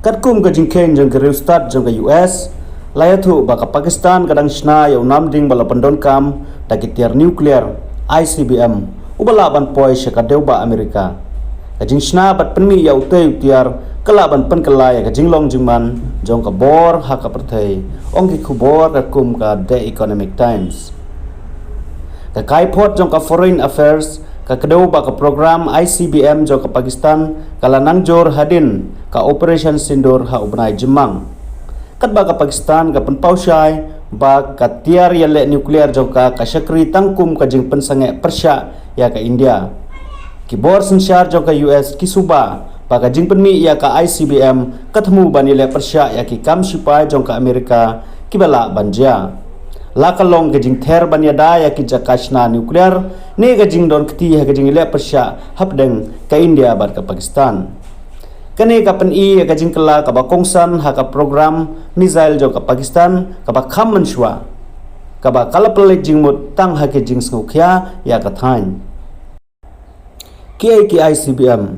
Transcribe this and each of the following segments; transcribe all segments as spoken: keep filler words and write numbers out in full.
Katkum ka jingkheiñ jong ka riewstad jong ka U S, la ïathuh ba ka Pakistan ka dang shna ïa u namding ba la pyndonkam da ki tiar nuclear, I C B M, uba lah ban poi sha ka dewbah Amerika. Ka jingshna bad pynmih ïa utei u tiar ka lah ban pynkylla ïa ka jinglong jingman jong ka bor ha ka pyrthei, ong ki khubor katkum ka The Economic Times. Ka kaiphod jong ka Foreign Affairs ka kdew ba ka program I C B M jong ka Pakistan ka la nang jur hadien ka Operation Sindoor ha u bnai Jymmang. Katba ka Pakistan ka pynpaw shai ba ka tiar ïaleh nuclear jong ka ka shakri tang kum ka jingpynsangeh pyrshah ïa ka India. Ki bor synshar jong ka U S ki suba ba ka jingpynmih ïa ka I C B M ka thmu ban ïaleh pyrshah ïa ki kam shipai jong ka Amerika kiba lah ban jia. La ka long ka jingther ban ïada ïa ki jaka shna nuclear ne ka jingdon kti ha ka jingïaleh pyrshah hapdeng ka India bad ka Pakistan. Kane ka pyni ïa ka jingkylla kaba kongsan ha ka program missile jong ka Pakistan kaba kham mynshuwa, kaba ka la pynleit jingmut tang ha ka jingsngewkhia ïa ka thaiñ. Ki ei ki I C B M?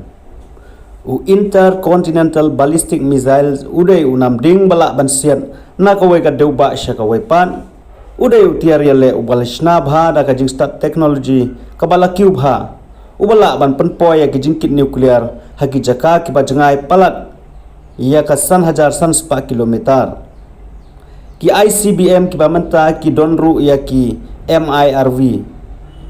U Intercontinental Ballistic Missile u dei u namding ba lah ban siat na kawei ka dewbah sha kawei pat. U dei u tiar ïaleh uba la shna bha da ka jingstad teknoloji kaba la kiew bha, uba lah ban pynpoi ïa ki jingkit nuclear ha ki jaka kiba jngai palat ïa ka san hajar san spah kilometer. Ki I C B M kiba mynta ki don ruh ïa ki M I R V,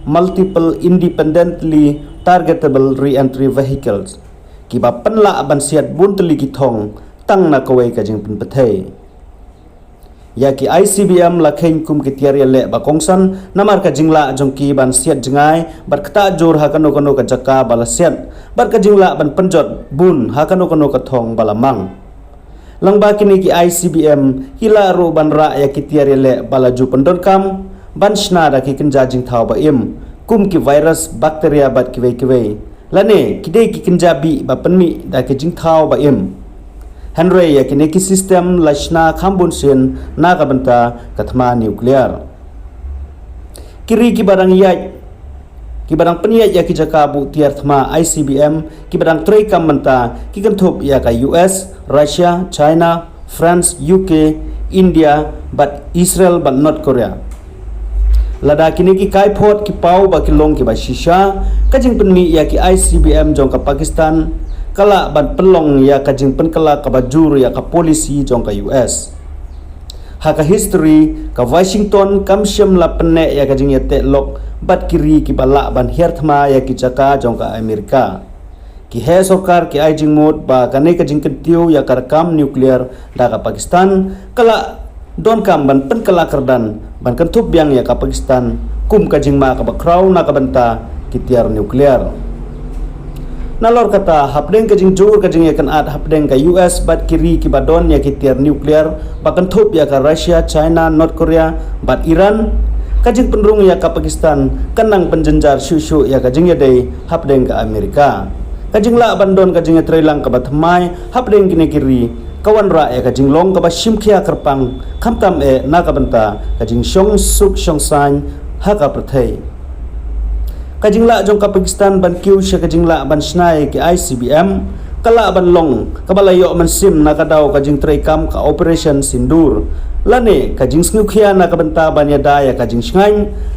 Multiple Independently Targetable Re-entry Vehicles, kiba pynlah ban siat bun tylli ki thong tang na kawei ka jingpynpthei. Ïa ki I C B M la kheiñ kum ki tiar ïaleh ba kongsan namar ka jinglah jong ki ban siat jngai bad ktah jur ha kano kano ka jaka ba la siat, bad ka jinglah ban pynjot bun ha kano kano ka thong ba la mang. Lyngba kine ki I C B M ki lah ruh ban rah ïa ki tiar ïaleh ba la ju pyndonkam ban shna da ki kynja jingthaw ba im, kum ki virus, bakteria bad kiwei kiwei, lane ki dei ki kynja bih ba pynmih da ki jingthaw ba im. Hynrei ïa kine ki system la shna kham bun sien na ka bynta ka thma nuclear. Ki ri kiba dang ïaid, kiba dang pynïaid ïa ki jaka buh tiar thma I C B M kiba dang treikam mynta ki kynthup ïa ka U S, Russia, China, France, U K, India bad Israel bad North Korea. Lada kine ki kaiphod ki paw ba ki long kiba shisha, ka jingpynmih ïa ki I C B M jong ka Pakistan ka lah ban pynlong ïa ka jingpynkylla kaba jur ïa ka polisi jong ka U S. Ha ka history, ka Washington kam shym la pynneh ïa ka jingïateh lok bad ki ri kiba lah ban hiar thma ïa ki jaka jong ka Amerika. Ki heh sorkar ki ai jingmut ba kane ka jingkyntiew ïa ka rkam nuclear da ka Pakistan ka la donkam ban pynkylla kyrdan ban kynthup biang ïa ka Pakistan kum ka jingma kaba khraw na ka bynta ki tiar nuclear. Nalor kata, hapdeng ka jingjur ka jingïakynad hapdeng ka U S bad ki ri kiba don ïa ki tiar nuclear ba kynthup ïa ka Russia, China, North Korea bad Iran, ka jingpynrung ïa ka Pakistan kan nang pynjynjar shuh shuh ïa ka jingïadei hapdeng ka Amerika. Ka jinglah ban don ka jingïatreilang kaba thymmai hapdeng kine ki ri ka wanrah ïa ka jinglong kaba shimkhia kyrpang, khamtam eh na ka bynta ka jingshong suk shong saiñ ha ka pyrthei. Ka jinglah jong ka Pakistan ban kiew sha ka jinglah ban shna ïa ki I C B M ka lah ban long kaba la ïoh mynsiem na ka daw ka jingtreikam ka Operation Sindoor, lane ka jingsngewkhia na ka bynta ban ïada ïa ka jingshngaiñ,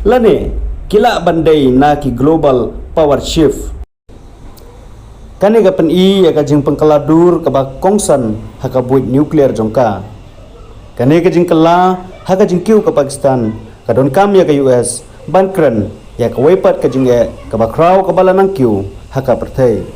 lane ki lah ban dei na ki global power shift. Kane ka pyni ïa ka jingpynkylla dur kaba kongsan ha ka buit nuclear jong ka. Kane ka jingkylla ha ka jingkiew ka Pakistan ka donkam ïa ka U S ban kren ïa kawei pat ka jingeh kaba khraw kaba la nang kiew ha ka pyrthei.